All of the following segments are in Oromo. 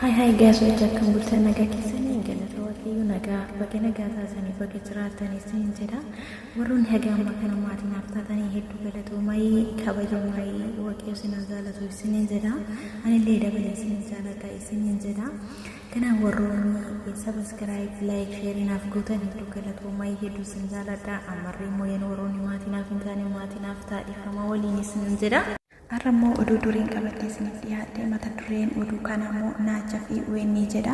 Hi hi guys, wajji akkam bultan nagaa keessanii galata waaqayyo nagaa baga nagaa taatanii baga jiraatanii isiniin jedha. Warroonni haga ammaa kana maatii naaf taatanii hedduu galatoomayii kabajamayii waaqayyo isin haa jaalatu isiniin jedha. Anillee dabalee isinin jaaladha isiniin jedha. Kanaaf warroonni subscribe, like, share naaf gootan hedduu galatoomayii hedduu isin jaaladha. Ammarree immoo yeroo warroonni maatii naaf hin taane maatii naaf ta'a dhiifama waliin isiniin jedha. Har'a immoo oduu duriin qabadhee isiniif dhiyaadhe. Mata dureen oduu kanaa immoo Naacha fi Weennii jedha.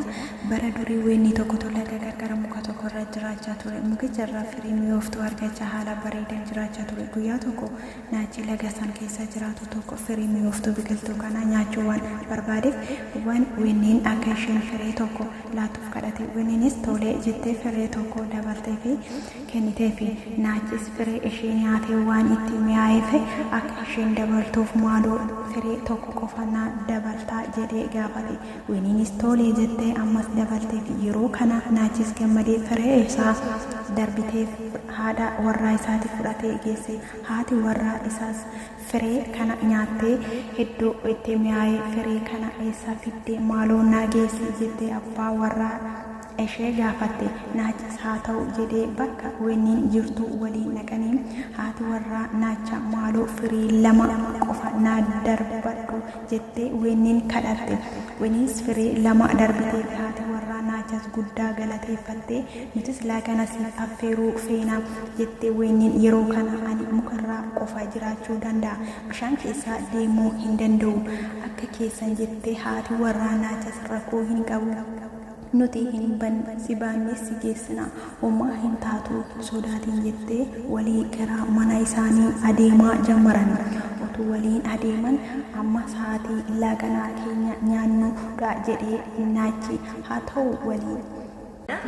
Bara durii weennii tokkotu laga qarqara muka tokko irra jiraachaa ture. Mukicha irraa firii mi'ooftuu argachaa haala bareedaan jiraachaa ture. Guyyaa tokko naachi laga san keessa jiraatu tokko firii mi'ooftuu biqiltuu kanaa nyaachuu waan barbaadeef waan weenniin akka isheen firee tokko laattuuf kadhate. Weenniinis tole jettee firee tokko dabalteefii. kenniteefi. Naachis firee ishee nyaatee waan itti mi'aayeef akka isheen dabaltuuf maaloo firee tokko qofa naa dabaltaa jedhee gaafate. Winiinis tole jettee ammas dabalteefi. Yeroo kana Naachis gammadee firee isaa darbiteef haadha warraa isaati fudhatee geesse. Haati warraa isaas firee kana nyaattee hedduu itti mi'aaye. Firee kana eessaa fidde maaloo naa geessi jettee abbaa warraa ishee gaafatte. Naachis haa ta'u jedhee bakka Weenniin jirtu waliin dhaqanii haati warraa Naacha maaloo firii 2 qofa naa darbadhu jettee Weenniin kadhatte. Weenniinis firii 2 darbiteef. Haati warraa Naachas guddaa galateeffattee nutis laaqana siif affeeruu feena jette Weenniin. Yeroo kana ani mukarraa qofa jiraachuu danda'a. Bishaan keessa deemuu hin danda'u akka keessan jette haati warraa Naachas rakkoo hin qabu. Nuti hin si baannee si geessina, homaa hin taatu hin sodaatin jettee walii gara mana isaanii adeemaa jammaran. Otuu waliin adeeman amma sa'aatii laaqanaa keenya nyaannu dha jedhee Naachi. Haa ta'u waliin.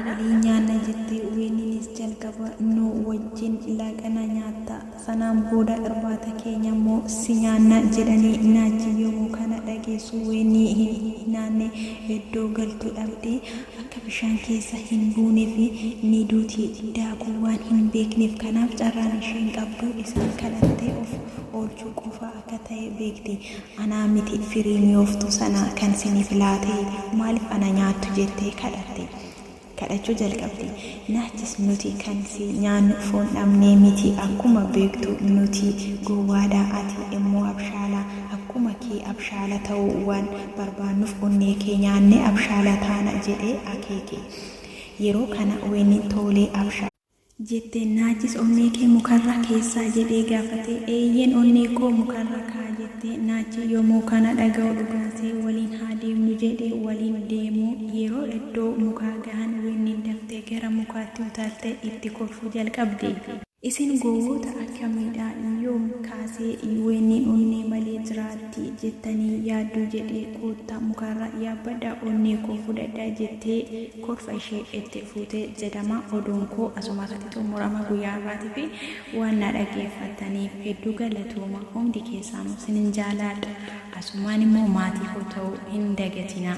Waliin nyaanna jette Weenniinis jalqaba nu wajjin laaqana nyaatta Sanaan booda irbaata keenya immoo si nyaanna jedhanii Naachi yommuu kana dhageessu Weennii hin naanne iddoo galtu dhabdee akka bishaan keessa hin buuneef ni duuti daakuu waan hin beekneef kanaaf carraan isheen qabdu isaan kadhattee of oolchuu qofa akka ta'e beekti. Anaa miti firii mi'ooftuu sana kan siniif laate maaliif ana nyaattu jettee kadhatte. kadhachuu jalqabde. Naachis nuti kan si nyaannu foon dhabnee miti akkuma beektu nuti gowwaadha ati immoo abshaala akkuma kee abshaala ta'uu waan barbaannuf onnee kee nyaannee abshaala taana jedhee akeeke. Yeroo kana Weenniin toolee abshaala. Jette. Naachis onnee kee mukarra keessaa jedhee gaafate. Eeyyeen onnee koo mukarra kaa'a jette. Naachi yommuu kana dhaga'u dhugaansee waliin haa deemnu jedhe waliin deemuu. Yeroo iddoo mukaa gahan Weenniin daftee gara mukaatti utaaltee itti kolfuu jalqabde. Isin gowwoota akkamiidha? Yoom kaasee Weenniin onnee malee jiraatti jettanii yaaddu jedhee koottaa mukarra yaabbadhaa onnee koo fudhadhaa jettee kolfa ishee itti fuute jedhama. Oduun koo asuma irratti xumurama guyyaa har'aatiif waan na dhaggeeffattaniif hedduu galatooma hundi keessaanuu sinin jaalaadha. Asumaan immoo maatii koo ta'uu hin dagatinaa.